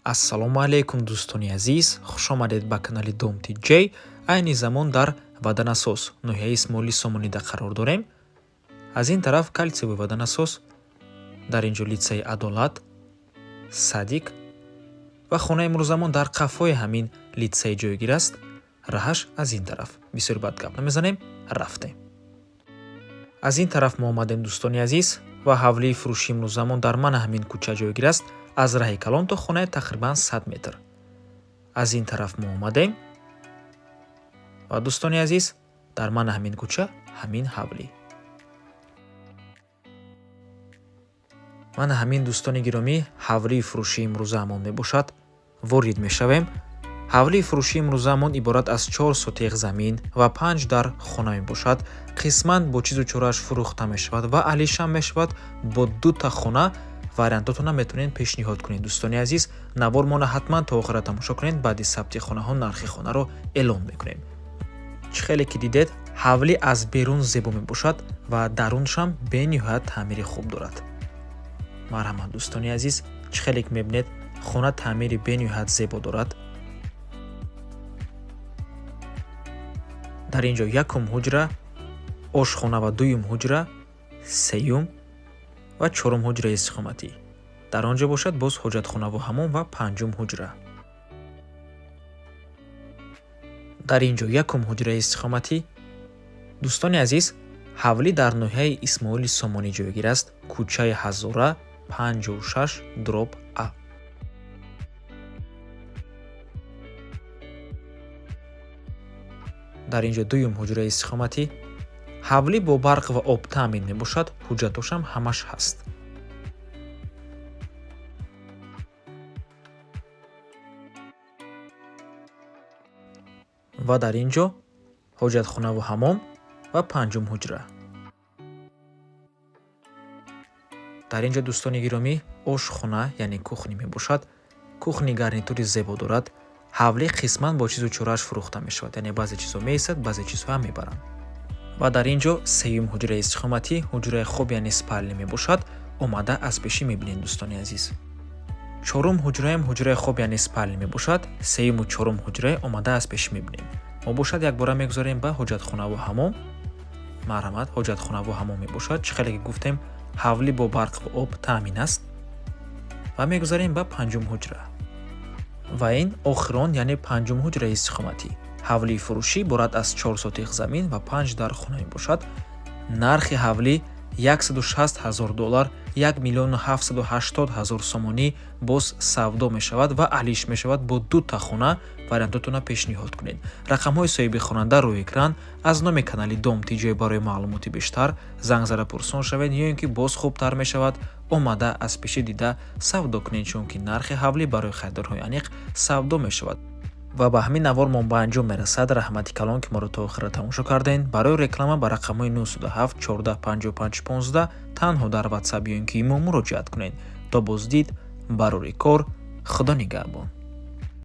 Ассалому алайкум, дӯстони азиз, хушомадед ба канали Дом TJ. Айни замон дар Водонасос, ноҳияи Исмоили Сомонида қарор дорем. Аз ин тараф кальциевый водонасос, дар ин ҷо литсеи Адолат, садик ва хонаи имрӯзамон дар қафои ҳамин литсей ҷойгир аст. Раҳаш аз ин тараф. Бисёр бад гап намезанем, рафтем. Аз ин тараф мо омадем, дӯстони азиз, ва ҳавлии фурӯши имрӯзамон дар мана ҳамин кӯча ҷойгир аст. Аз раҳи калон то хона тақрибан 100 метр. Аз ин тараф мо омадем ва, дӯстони азиз, дар мана ҳамин кӯча ҳамин ҳавлӣ. Мана ҳамин, дӯстони гиромӣ, ҳавлии фурӯшии имрӯзаамон мебошад. Ворид мешавем. Ҳавлии фурӯшии имрӯзаамон иборат аз 4 сотиқ замин ва 5 дар хона мебошад. Қисман бо чизу чорааш фурӯхта мешавад ва алишам мешавад бо дута хона. Вариантотона метавонед пешниҳод кунед. Дӯстони азиз, навормона ҳатман то охира тамошо кунед. Баъди сабти хонаҳо нархи хонаро эълон мекунем. Чӣ хеле ки дидед, ҳавлӣ аз берун зебо мебошад ва даруншам бениҳоят таъмири хуб дорад. Марҳамат, дӯстони азиз, чӣ хеле ки мебинед, хона таъмири бениҳоят зебо дорад. Дар ин ҷо якум ҳуҷра, ошхона ва дуюм ҳуҷра, сеюм ва чорум ҳуҷраи истиқоматӣ. Дар он ҷо бошад боз ҳоҷатхонаву ҳамом ва панҷум ҳуҷра. Дар ин ҷо якум ҳуҷраи истиқоматӣ. Дӯстони азиз, ҳавлӣ дар ноҳияи Исмоили Сомонӣ ҷойгир аст, кӯчаи Ҳазора 56/А. Дар ин ҷо дуюм ҳуҷраи истиқоматӣ. Ҳавлӣ бо барқ ва об таъмин мебошад, ҳуҷҷатошам ҳамаш ҳаст. Ва дар ин ҷо ҳоҷатхонаву ҳамом ва панҷум ҳуҷра. Дар ин ҷо, дӯстони гиромӣ, ошхона, яъне кухня мебошад. Кухни гарнитури зебо дорад. Ҳавлӣ қисман бо чизу чорааш фурӯхта мешавад, яъне баъзе чизҳо меистад, баъзе чизҳоам мебаранд. Ва дар ин ҷо сеюм ҳуҷраи истиқоматӣ, ҳуҷраи хоб, яъне спальня мебошад. Омада аз пешӣ мебинед, дӯстони азиз. Чорум ҳуҷраам ҳуҷраи хоб, яъне спальня мебошад. Сеюму чорум ҳуҷрае омада аз пешӣ мебинем. Мо бошад якбора мегузарем ба ҳоҷатхонаву ҳамом. Марҳамат, ҳоҷатхонаву ҳамом мебошад. Чӣ хеле ки гуфтем, ҳавлӣ бо барқ ва об таъмин аст. Ва мегузарем ба панҷум ҳуҷра. Ва ин охирон, яъне панҷум ҳуҷраи истиқоматӣ. Ҳавлии фурӯшӣ иборат аз 4 сотиқ замин ва 5 дар хона мебошад. Нархи ҳавлӣ 160 ҳазор доллар, 1 миллиону 780 ҳазор сомонӣ. Боз савдо мешавад ва алиш мешавад бо дута хона. Вариантотона пешниҳод кунед. Рақамҳои соҳиби хонанда рӯи экран. Аз номи канали Дом TJ барои маълумоти бештар занг зада пурсон шавед ё ин ки боз хубтар мешавад омада аз пеши дида савдо кунед, чунки нархи ҳавлӣ барои харидорҳои аниқ савдо мешавад. Ва ба ҳамин навор мо ба анҷом мерасад. Раҳмати калон, ки моро то охира тамошо кардем. Барои реклама ба рақамҳои 907 14 55 15 танҳо дар WhatsApp ё ин ки имо муроҷиат кунед. То боздид, барори кор, Худо нигаҳбон.